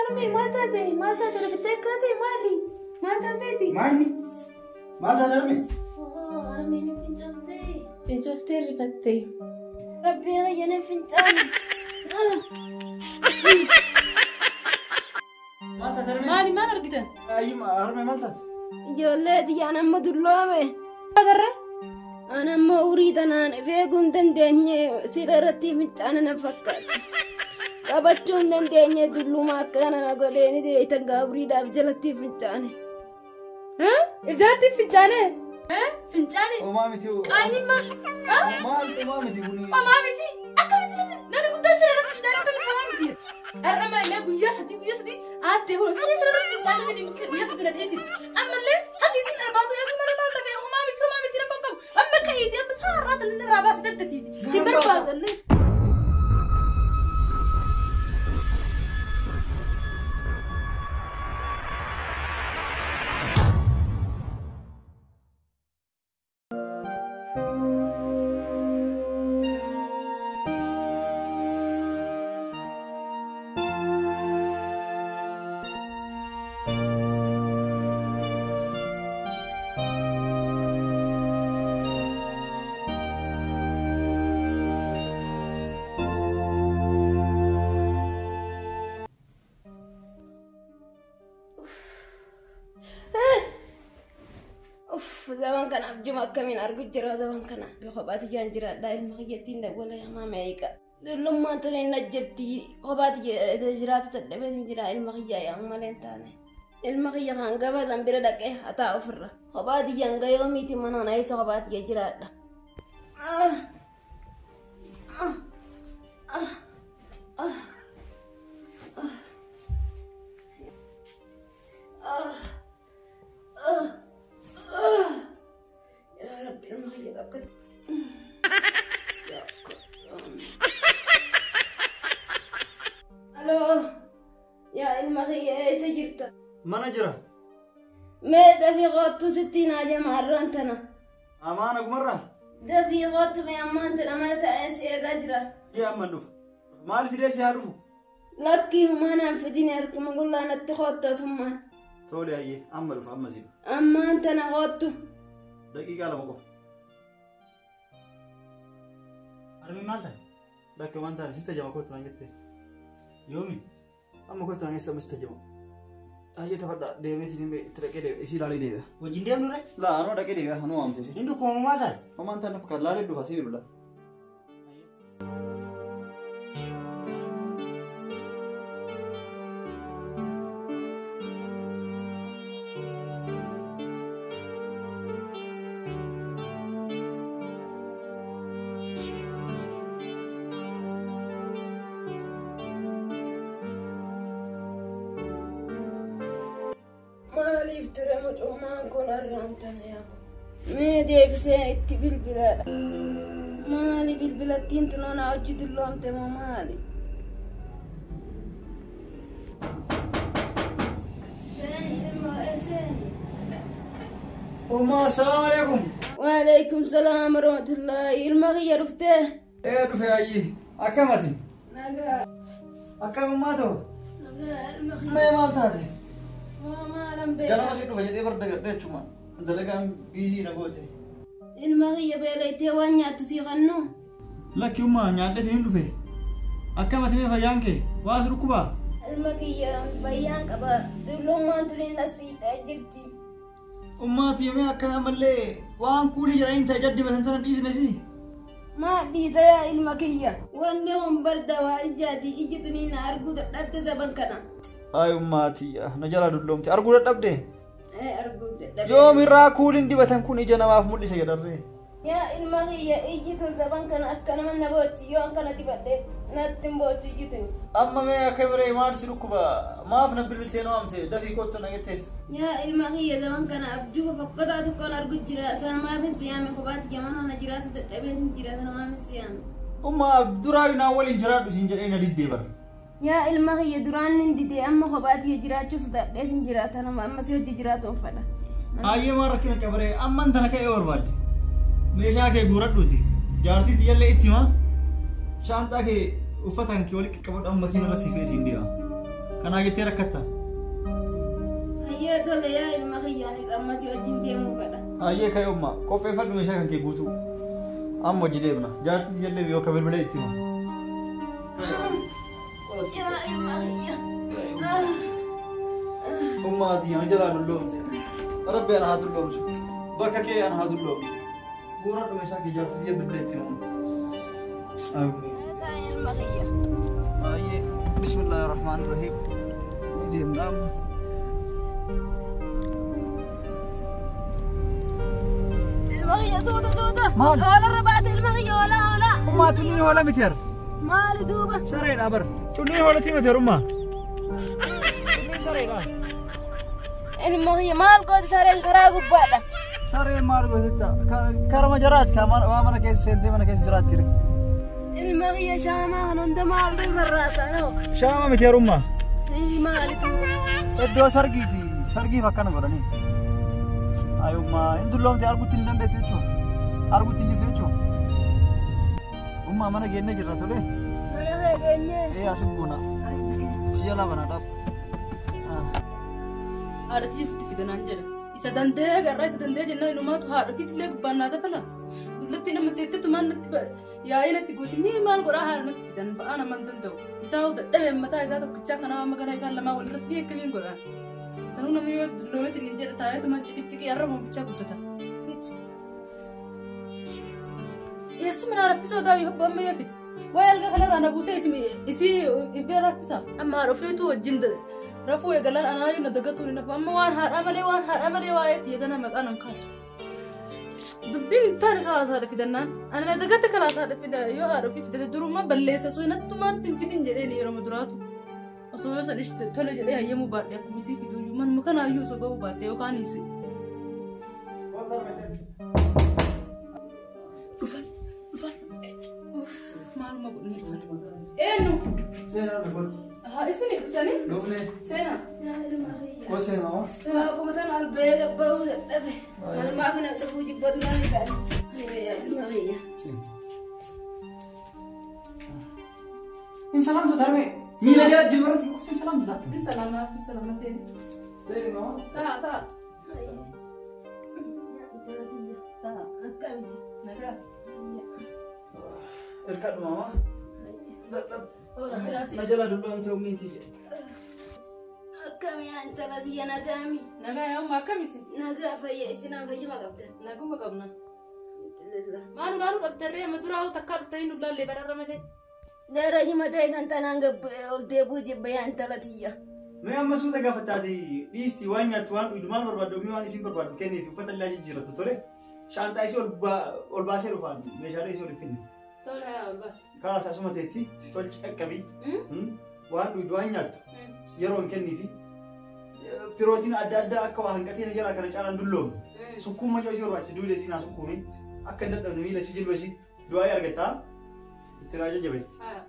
Harmee maal taate? Maal taate? Rifittee kaate maali? Maal taateeti? Maayini? Maal taate harmee? Harmeen fincooftee. Fincooftee rifattee. Rabbii qayyana fincaane. Maal taate harmee? Maali maal argitan? Ayi harmee maal taate? Ijoollee xiyyaan amma dulloome. Agarra. Ani amma urii tanaan beekuu hin dandeenye siree irratti fincaane na fakkaata. Qabachuu hin dandeenye dulluma akkana na godhee ni deebitan gaaburiidhaaf jalatti fincaane. Jalatti fincaane? Fincaane? Homaa miti. Qaanyimmaa? Maal homaa miti kuni? Homaa miti. Akkamitti namni guddaan siree irratti fincaane akkamitti homaa miti? Har'a malee guyyaa sadii aaddee hoo siree irratti fincaane jedhee guyyaa sadii na dhiyeessite. Ammallee hanga isin arbaatu eeguu malee maal ta'e homaa miti rabbaan qabu. Amma ka'iiti amma saarraa tan irraa baasee daddatiiti. Hin barbaadu. Zaman kanaaf juma akkamiin argu jira zaman kana. Kophaa tiyyaan jiraadha ilma kiyyattiin dawwala hamaa meeqa. Dullummaan tole hin ajjirti kophaa jiraatu dadhabee hin jira ilma kiyyaa yaa malee hin taane. Ilma kiyya kan gabatan bira dhaqee haa taa'u ofirra. Kophaa tiyyaan gayoo miti mana na eessa kophaa tiyya jiraadha. Mana jira? Mee dafii qoottu sittiin haajama har'aan tana. Amaana gumarraa? Dafii qoottu mee ammaan tana mana taa'ee si eegaa jira. Iyya amman dhufu. Maal fidee si haa dhufu? Lakkii humaanaan fidine harkuma qullaa natti qoottootummaan. Tole ayyee amma dhufu amma si dhufu. Ammaan tana qoottu. Daqiiqaa 2 qofa. Harmeen maal taate? Lakki waan taane sitti ajama kootu naan jettee. Yoomi? Amma kootu naan geesse amma sitti ajama. Ayyee tafadha deemeetiin itti dhaqee deebi'a isii ilaalee deebi'a. Wajjin deemnu ree? Laa anoo dhaqee deebi'a anoo waamte isii. Inni dhukkuma maal taate? Homaan taane fakkaata laalee dhufa sii bilbila. Maaliif ture mucummaan kun har'aan tana yaa? Mee deebiseen itti bilbiladha. Maali bilbilattiin tunoo naa hojii dulloomte moo maali? Seeni ilmoo seeni. Ummaa assalaamu alaikum. Waalaikum salaam warahmatullahi. Ilma kiyya dhuftee? Ee dhufe ayyee. Akkamati? Nagaa. Akkamummaa ta'u? Nagaa ilma kiyya. Mee maal taate? Ganama si dhufa jedhee barda gadhee jechuudha. Dalagaan biizii na goote. Ilma kiyya beelaytee waan nyaattu sii kennu? Lakki ummaa nyaadheetiin hin dhufe. Akkamati mee fayyaan kee? Waa si dhukkubaa? Ilma kiyya fayyaan qaba. Dullummaan tuniin as siidhaa jirti. Ummaati mee akkana ammallee waan kuulii jedhaniin ta'e jaddi basan sana dhiisne si? Maa dhiisa yaa ilma kiyya? Wanni kun barda waa ijaati. Iji tuniin na arguu dadhabde zaban kana. Ay ummaati na jalaa dulloomte arguu dadhabde? Arguu dadhabde. Yoomirraa kuuliin dibatan kun ija namaaf mul'isa jedharree. Yaa ilma kiyya iji tun zaban kana akka nama na boochi yoo akkana dibadhe natti hin boochi iji tun. Amma mee akka biree maal si dhukkuba maaf na bilbiltee na waamte dafii kottu na jetteef. Yaa ilma kiyya zaban kana abjuu fokkotaa tokkoon argu jira sana maaf hin siyaame kophaatti jamaan na jiraatu dadhabee hin jira sana maaf hin siyaame. Ummaa duraayu naa waliin jiraadhu siin jedhee na diddee bara. Yaa ilma kiyya duraan hin didee amma kophaatti jiraachuu sodaadhee hin jiraata nama amma si hojii jiraatu hin fedha. Ayyee maal rakkina qabaree amman tana ka'ee barbaadde. Meeshaa kee guuradhuuti. Jaartii tiyyallee itti himaa. Shaanxaa kee uffataan kee walitti qabadhu amma makiina irra si fe'ee siin deema. Kanaa jettee rakkatta. Hayyee tole yaa ilma kiyyaanis amma si wajjin deemuu fedha. Hayyee ka'e umma qopheeffadhu meeshaa kan kee guutuu. Amma hojii deemna. Jaartii tiyyallee yoo ka bilbilee itti hima. Yaa ilma kiyya. Umma ati ana jalaa dulloomte. Rabbi ana haa dulloomsu. Bakka kee ana haa dulloomsu. Guuradhu meeshaa kee jaartii tiyya bilbilee itti hima. Yaa ilma kiyya. Hayyee bismillaahi rahmaani rahiim. Ni deemna amma. Ilma kiyya tuuta tuuta. Maal? Hoolarra baate ilma kiyya hoolaa hoolaa. Ummaa tunni hoola miti har. Maali duuba? Sareedha bar. Tunni hoolati miti har ummaa. Tunni sareedha. Ilma kiyya maal gooti sareen karaa gubbaadha. Sareen maal gootetta? Karama jaraati ka waa mana keessa seentee mana keessa jiraatti. Ilma kiyya shaamaa kan hunda maal duubarraa noo? Shaama miti har ummaa. Maali duuba? Iddoo sargiiti. Sargiif akkana godhanii. Ayummaa hin dulloomte arguutti hin dandeettu jechuudha. Arguutti hin jirtu jechuudha. Ummaa mana geennee jirra tole. Mana kee geenyee. Ee asin buuna. Si jalaa banaa dhaab. Haadha tiyya sitti fidanaan jedhe. Isa danda'ee agarraa isa danda'ee jennaan inumaatu haadha ofiitillee gubbaan naa dabala. Dullatti nama teettetumaan natti yaa'ee natti gooti. Mee maal godhaa haadha natti fidan ba'aa nama hin danda'u. Isaa hoo dadhabee mataa isaa tokkichaa kanaa amma gara isaan lamaa walirratti mee akkamiin godhaa. Sanuu namni yoo dulloometti hin jedha taa'eetuma ciqiciqii arraba bichaa guddata. Eessuma naa raffisoo taa'u yoo amma yoo fite. Waa'ee alga kanarraa na buusee isii ibbee raffisa. Amma haadha ofiitu wajjin rafuu eegalaan anaayyuu na dagatuu ni nafu. Amma waan haadhaa malee waan haadhaa malee waa'ee xiyya gana maqaa nan kaasu. Dubbiin hin taane kalaas haadha fidannaan. Ana na dagate kalaas haadha fida yoo haadha ofii fidate duruma balleessa sun nattumaatti hin fidin jedheen yeroo duraatu. Osoo yoo san ishte tole jedhee hayyamuu baadhe akkuma isii fiduuyyuu manuma kanaayyuu osoo gahuu baatte yookaan isii. Dhufan dhufan uff maaluma godhanii dhufan. Eenyu? Seenaa dhufotti. Haa isin dhuftanii? Dhufne. Seenaa. Yaa ilma kiyya. Koo seenaa moo? Akkuma tan albee gabba'uu dadhabe. Malumaaf na dhufuu jibbatu nan isaani. Yaa ilma kiyya. Hin salaamtu tarmee. Miila jala jilbarratti kuftee salaamtu ta'a. Bin salaamaa bin salaamaa seeni. Seeni moo? Ta'a ta'a. Intala tiyya. Ta'a. Akkamisi? Nagaa. Hirkadhu maama. Dadhab. Oora biraasi. Na jala dulloomte ummiin tiyya. Akkami yaa intala tiyya nagaami? Nagaa yaa umma akkamisi? Nagaa fayya isinaan fayyuma qabda. Naguma qabna. Alhamdulillah. Maal ulaaluu dhabdarree amma duraa takkaa dhuftanii nu laallee bararra malee. Darajuma ta'e san tanaan ol deebuu jibba yaa intala tiyya. Mee amma suuta gaafattaati dhiisti waan nyaattu waan dhugdu maal barbaaddu ummi waan isin barbaaddu kenniif uffata illaa jijjiirrattu tole. Shaanxaa isii ol baasee dhufaan meeshaalee isii ol finne. Tole haa ol baasi. Karaa asuma teetti tolchi qaqqabii waan dhugdu waan nyaattu yeroo hin kenniifi pirootiin adda addaa akka waa hanqatee na jalaa kana caalaan dulloomne. Sukkuumma yoo isii barbaachise duude isii naa sukkuumi akka hin dadhabne miila isii jilba isii du'aa argattaa itti naa jajjabeessi. Haa.